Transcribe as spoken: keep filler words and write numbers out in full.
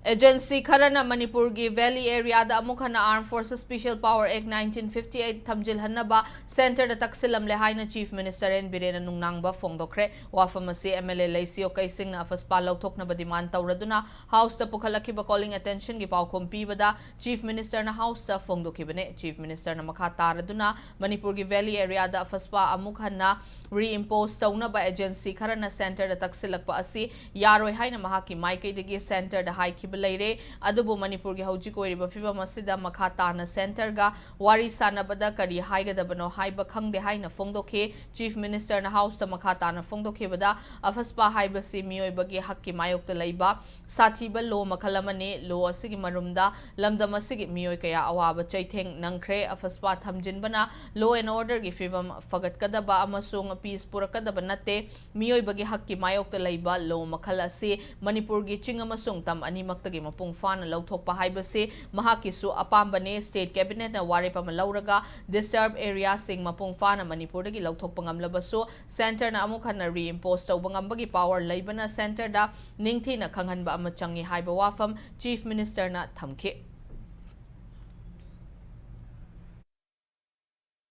Agency ꯈꯔꯅ ꯃꯅꯤꯄꯨꯔꯒꯤ valley ꯑꯦꯔꯤꯌꯥꯗ ꯑꯃꯨꯛ ꯍꯟꯅ Armed Forces Special Power Act nineteen fifty eight ꯊꯝꯖꯤꯜꯍꯟꯅꯕ ꯁꯦꯟꯇꯔꯗ ꯇꯛꯁꯤꯜꯂꯝꯂꯦ ꯍꯥꯏꯅ ꯆꯤꯐ ꯃꯤꯅꯤꯁꯇꯔ ꯑꯦꯟ ꯕꯤꯔꯦꯟꯅ ꯅꯨꯡꯅꯥꯡꯕ ꯐꯣꯡꯗꯣꯛꯈ꯭ꯔꯦ꯫ ꯋꯥꯐꯝ ꯑꯁꯤ ꯑꯦꯝ ꯑꯦꯜ ꯑꯦ ꯂꯩꯁꯤꯌꯣ ꯀꯩꯁꯤꯡꯅ ꯑꯐꯁꯄꯥ ꯂꯧꯊꯣꯛꯅꯕ ꯗꯤꯃꯥꯟ ꯇꯧꯔꯗꯨꯅ ꯍꯥꯎꯁꯇ ꯄꯨꯈꯠꯂꯛꯈꯤꯕ ꯀꯣꯂꯤꯡ ꯑꯦꯇꯦꯟꯁꯟꯒꯤ ꯄꯥꯎꯈꯨꯝ ꯄꯤꯕꯗ ꯆꯤꯐ ꯃꯤꯅꯤꯁꯇꯔꯅ ꯍꯥꯎꯁꯇ ꯐꯣꯡꯗꯣꯛꯈꯤꯕꯅꯦ꯫ ꯆꯤꯐ ꯃꯤꯅꯤꯁꯇꯔꯅ ꯃꯈꯥ ꯇꯥꯔꯗꯨꯅ ꯃꯅꯤꯄꯨꯔꯒꯤ ꯚꯦꯂꯤ ꯑꯦꯔꯤꯌꯥꯗ ꯑꯐꯁꯄꯥ ꯑꯃꯨꯛ ꯍꯟꯅ ꯔꯤꯏꯝꯄꯣꯁ ꯇꯧꯅꯕ ꯑꯦꯖꯦꯟꯁꯤ ꯈꯔꯅ ꯁꯦꯟꯇꯔꯗ ꯇꯛꯁꯤꯜꯂꯛꯄ ꯑꯁꯤ ꯌꯥꯔꯣꯏ ꯍꯥꯏꯅ ꯃꯍꯥꯛꯀꯤ ꯃꯥꯏꯀꯩꯗꯒꯤ ꯁꯦꯟꯇꯔꯗ ꯍꯥꯏꯈꯤꯕ ꯂꯩꯔꯦ꯫ ꯑꯗꯨꯕꯨ ꯃꯅꯤꯄꯨꯔꯒꯤ ꯍꯧꯖꯤꯛ ꯑꯣꯏꯔꯤꯕ ꯐꯤꯕꯝ ꯑꯁꯤꯗ ꯃꯈꯥ ꯇꯥꯅ ꯁꯦꯟꯇꯔꯒ ꯋꯥꯔꯤ ꯁꯥꯟꯅꯕꯗ ꯀꯔꯤ ꯍꯥꯏꯒꯗꯕꯅꯣ ꯍꯥꯏꯕ ꯈꯪꯗꯦ ꯍꯥꯏꯅ ꯐꯣꯡꯗꯣꯛꯈꯤ꯫ ꯆꯤꯐ ꯃꯤꯅꯤꯁꯇꯔꯅ ꯍꯥꯎꯁꯇ ꯃꯈꯥ ꯇꯥꯅ ꯐꯣꯡꯗꯣꯛꯈꯤꯕꯗ, ꯑꯐꯁꯄꯥ ꯍꯥꯏꯕꯁꯤ ꯃꯤꯑꯣꯏꯕꯒꯤ ꯍꯛꯀꯤ ꯃꯥꯌꯣꯛꯇ ꯂꯩꯕ ꯁꯥꯊꯤꯕ ꯂꯣ ꯃꯈꯜ ꯑꯃꯅꯤ꯫ ꯂꯣ ꯑꯁꯤꯒꯤ ꯃꯔꯨꯝꯗ ꯂꯝꯗꯝ ꯑꯁꯤꯒꯤ ꯃꯤꯑꯣꯏ ꯀꯌꯥ ꯑꯋꯥꯕ ꯆꯩꯊꯦꯡ ꯅꯪꯈ꯭ꯔꯦ꯫ ꯑꯐꯁꯄꯥ ꯊꯝꯖꯤꯟꯕꯅ law and order ꯒꯤ ꯐꯤꯕꯝ ꯐꯒꯠꯀꯗꯕ ꯑꯃꯁꯨꯡ peace ꯄꯨꯔꯛꯀꯗꯕ ꯅꯠꯇꯦ꯫ ꯃꯤꯑꯣꯏꯕꯒꯤ ꯍꯛꯀꯤ ꯃꯥꯌꯣꯛꯇ ꯂꯩꯕ ꯂꯣ ꯃꯈꯜ ꯑꯁꯤ ꯃꯅꯤꯄꯨꯔꯒꯤ ꯆꯤꯡ ꯑꯃꯁꯨꯡ ꯇꯝ ꯑꯅꯤꯃꯛꯇꯒꯤ ꯃꯄꯨꯡ ꯐꯥꯅ ꯂꯧꯊꯣꯛꯄ ꯍꯥꯏꯕꯁꯤ ꯃꯍꯥꯛꯀꯤꯁꯨ ꯑꯄꯥꯝꯕꯅꯤ꯫ ꯁ꯭ꯇꯦꯠ ꯀꯦꯕꯤꯅꯦꯠꯅ ꯋꯥꯔꯦꯞ ꯑꯃ ꯂꯧꯔꯒ ꯗꯤꯁꯇꯔꯕ ꯑꯦꯔꯤꯌꯥꯁꯤꯡ ꯃꯄꯨꯡ ꯐꯥꯅ ꯃꯅꯤꯄꯨꯔꯗꯒꯤ ꯂꯧꯊꯣꯛꯄ ꯉꯝꯂꯕꯁꯨ, ꯁꯦꯟꯇꯔꯅ ꯑꯃꯨꯛ ꯍꯟꯅ ꯔꯤꯏꯝꯄꯣꯁ ꯇꯧꯕ ꯉꯝꯕꯒꯤ ꯄꯥꯋꯔ ꯂꯩꯕꯅ ꯁꯦꯟꯇꯔꯗ ꯅꯤꯡꯊꯤꯅ ꯈꯪꯍꯟꯕ ꯑꯃ ꯆꯪꯏ ꯍꯥꯏꯕ ꯋꯥꯐꯝ ꯆꯤꯐ ꯃꯤꯅꯤꯁꯇꯔꯅ ꯊꯝꯈꯤ꯫